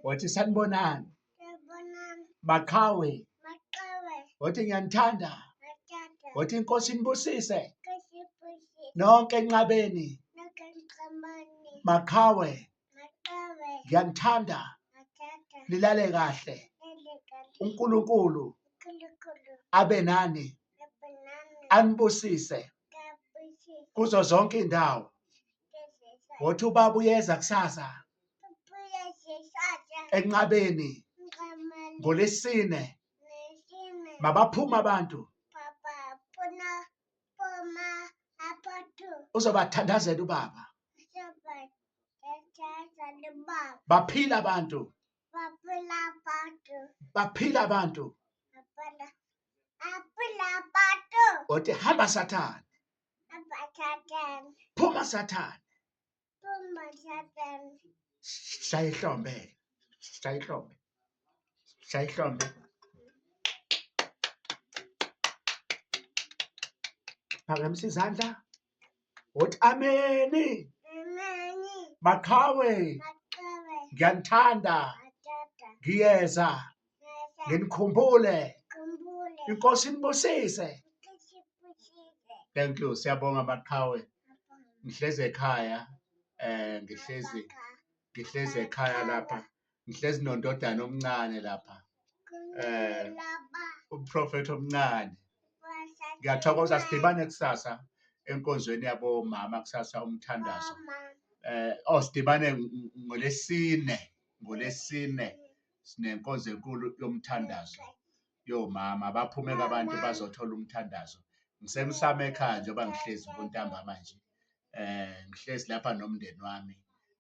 Wothi sanibonani. Maqhawe. Wothi ngiyanithanda. Wothi inkosi inibusise. Nonke enqabeni. Maqhawe. Ngiyanithanda. Nilale kahle. UNkulunkulu abe nani. Anibusise kuzo zonke indawo. Wothi ubaba uyeza kusasa enqabeni ngolesine mabaphuma abantu uzobathandazela ubaba baphila abantu baphila abantu othi hamba sathane phuma sathane shaya ihlombe shaya ihlombe shaya ihlombe phakamisa izandla uthi ameni maqhawe ngiyanithanda ngiyeza nginikhumbule inkosi inibusise thank you siyabonga maqhawe ngihlezi ekhaya eh ngihlezi ngihlezi ekhaya lapha ngihlezi nondodana omncane lapha eh umprofethi omncane ngiyathokoza sidibane kusasa enkonzweni yabomama kusasa umthandazo eh oh sidibane ngolesine ngolesine sinenkonzo enkulu yomthandazo yomama baphume abantu bazothola umthandazo ngisemsamo ekhaya njengoba ngihlezi kuntambama nje eh ngihlezi lapha nomndeni wami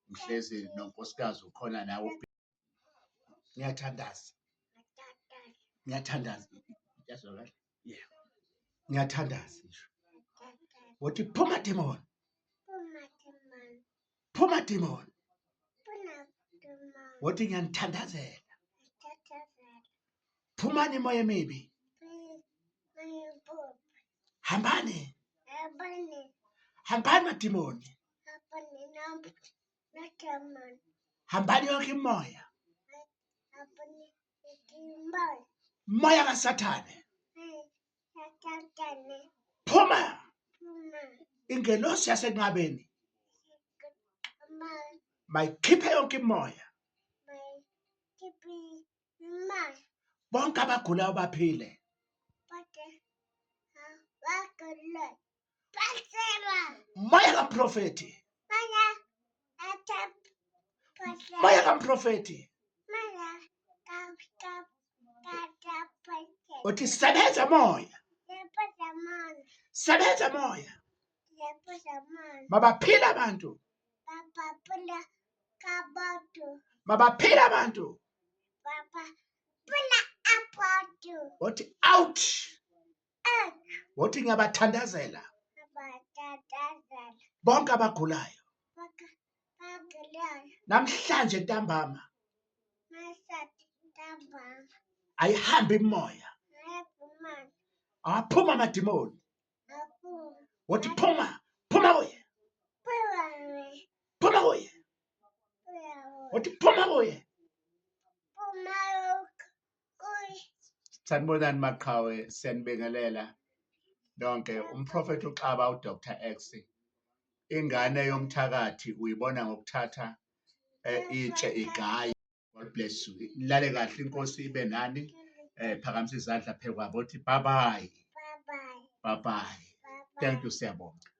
ngihlezi nonkosikazi ukhona nawe ngiyathandaza ngiyathandaza yazwakala yeah ngiyathandaza ngisho wothi phuma demon phuma demon wothi ngiyanithandazela phumani imoya emibi hambani hambani madimoni hambani yonke imoya moya kasathane phuma ingelosi yasenqabeni mayikhiphe yonke imoya bonke abagulayo baphile moya kamprofethi moya kamprofethi uthi sebenza moya sebenza moya mabaphile abantu mabaphile abantu wothi out wothi ngiyabathandazela bonke abagulayo namhlanje ntambama ayihambi imoya awaphuma amadimoni wothi phuma phuma kuye phuma kuye wothi phuma kuye Sanibonani maqhawe siyanibingelela nonke umprofethi uXaba uDr X ingane yomthakathi uyibona ngokuthatha eh, itshe igaye God bless you nilale kahle inkosi ibe nani eh phakamisa izandla phekwabo uthi bye bye bye bye thank you siyabonga.